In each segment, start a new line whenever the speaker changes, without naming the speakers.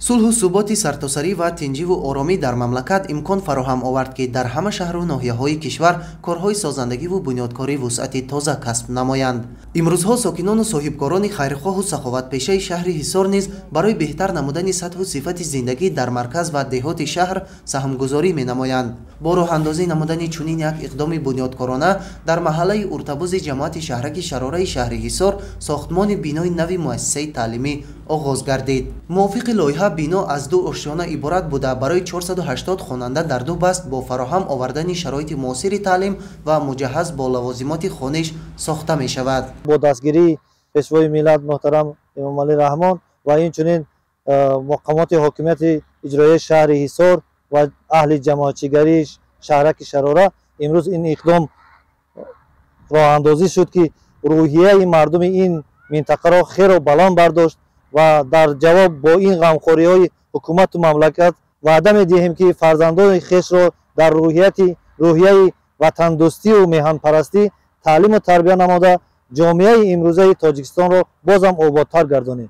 Сулҳу суботи сартосарӣ ва тинҷиву оромӣ дар мамлакат имкон фароҳам овард, ки дар ҳама шаҳру ноҳияҳои кишвар корҳои созандагиву бунёдкорӣ вусъати тоза касб намоянд. Имрӯзҳо сокинону соҳибкорони хайрхоҳу саховатпешаи шаҳри Ҳисор низ барои беҳтар намудани сатҳу сифати зиндагӣ дар марказ ва деҳоти шаҳр саҳмгузорӣ менамоянд. Бо роҳандозӣ намудани чунин як иқдоми бунёдкорона дар маҳаллаи Уртабузи ҷамоати шаҳраки Шарораи шаҳри Ҳисор сохтмони бинои нави муассисаи таълимӣ оғоз гардид. Мувофиқи лоиҳа бино аз ду ошёна иборат буда, барои 480 хонанда дар ду баст бо фароҳам овардани шароити муосири таълим ва муҷаҳҳаз бо лавозимоти хониш сохта мешавад.
Бо дастгирии Пешвои миллат муҳтарам Эмомалӣ Раҳмон ва инчунин мақомоти ҳокимияти иҷроияи шаҳри Ҳисор ва аҳли ҷамоатчигарии шаҳраки Шарора имрӯз ин иқдом роҳандозӣ шуд, ки рӯҳияи мардуми ин минтақаро хело баланд бардошт ва дар ҷавоб бо ин ғамхориҳои ҳукумату мамлакат ваъда медиҳем, ки фарзандони хешро дар рӯҳияи ватандӯстию меҳанпарастӣ таълиму тарбия намода, ҷомеаи имрӯзаи Тоҷикистонро бозам ободтар гардонем.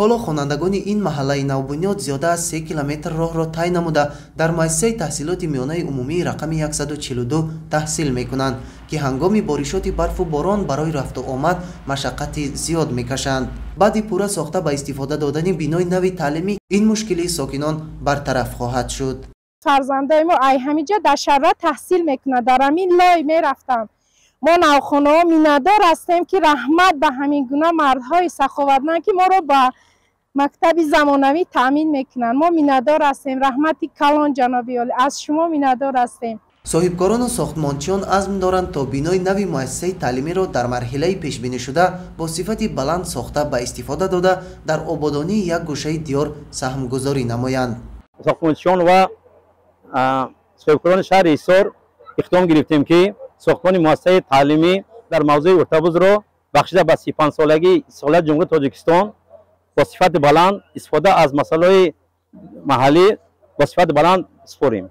Ҳоло хонандагони ин маҳаллаи навбунёд зиёда аз 3 километр роҳро тай намуда, дар муассисаи таҳсилоти миёнаи умумии рақами 142 таҳсил мекунанд, ки ҳангоми боришоти барфу борон барои рафту омад машаққати зиёд мекашанд. Баъди пурра сохта ба истифода додани бинои нави таълимӣ ин мушкилии сокинон бартараф хоҳад шуд.
Фарзандои мо ай ҳамиҷа дар шаҳра таҳсил мекунанд, дар ҳамин лой мерафтанд. Мо навхонаҳо миннатдор ҳастем, ки раҳмат ба ҳамин гуна мардҳои саховатманд, ки моро ба мактаби замонавӣ таъмин мекунанд. Мо миннатдор ҳастем, раҳмати калон, ҷаноби олӣ, аз шумо миннатдор ҳастем.
Соҳибкорону сохтмончиён азм доранд, то бинои нави муассисаи таълимиро дар марҳилаи пешбинишуда бо сифати баланд сохта ба истифода дода, дар ободонии як гӯшаи диёр саҳмгузорӣ намоянд.
Сохтмончиён ва соҳибкорони шаҳри Ҳисор иқдом гирифтем, ки сохтмони муассисаи таълимӣ дар мавзӯи Уртабузро бахшида ба 35-солагии истиқлолияти Ҷумҳурии Тоҷикистон бо сифати баланд, истифода аз масъалаҳои маҳаллӣ бо сифати баланд супорем.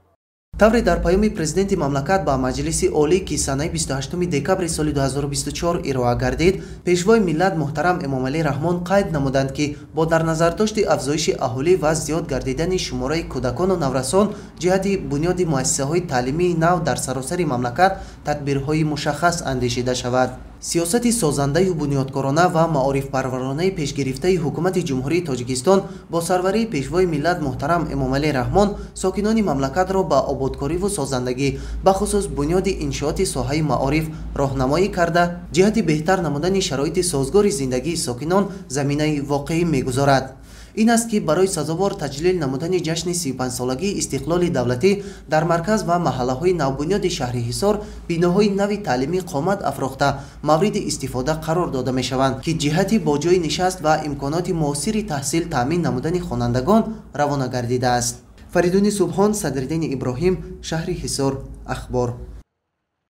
Тавре дар паёми президенти мамлакат ба Маҷлиси Олӣ, ки санаи 28 декабри соли 2024 ироа гардид, Пешвои миллат муҳтарам Эмомалӣ Раҳмон қайд намуданд, ки бо дар назардошти афзоиши аҳолӣ ва зиёд гардидани шумораи кӯдакону наврасон ҷиҳати бунёди муассисаҳои таълимии нав дар саросари мамлакат тадбирҳои мушаххас андешида шавад. Сиёсати созандаю бунёдкорона ва маорифпарваронаи пешгирифтаи ҳукумати Ҷумҳурии Тоҷикистон бо сарварии Пешвои миллат муҳтарам Эмомалӣ Раҳмон сокинони мамлакатро ба ободкориву созандагӣ, бахусус бунёди иншооти соҳаи маориф роҳнамоӣ карда, ҷиҳати беҳтар намудани шароити созгори зиндагии сокинон заминаи воқеӣ мегузорад. Ин аст, ки барои сазовор таҷлил намудани ҷашни 35-солагии истиқлоли давлатӣ дар марказ ва маҳаллаҳои навбунёди шаҳри Ҳисор биноҳои нави таълимӣ қомат афрохта мавриди истифода қарор дода мешаванд, ки ҷиҳати бо ҷойи нишаст ва имконоти муосири таҳсил таъмин намудани хонандагон равона гардидааст. Фаридуни Субҳон, Садриддини Иброҳим, шаҳри Ҳисор, Ахбор.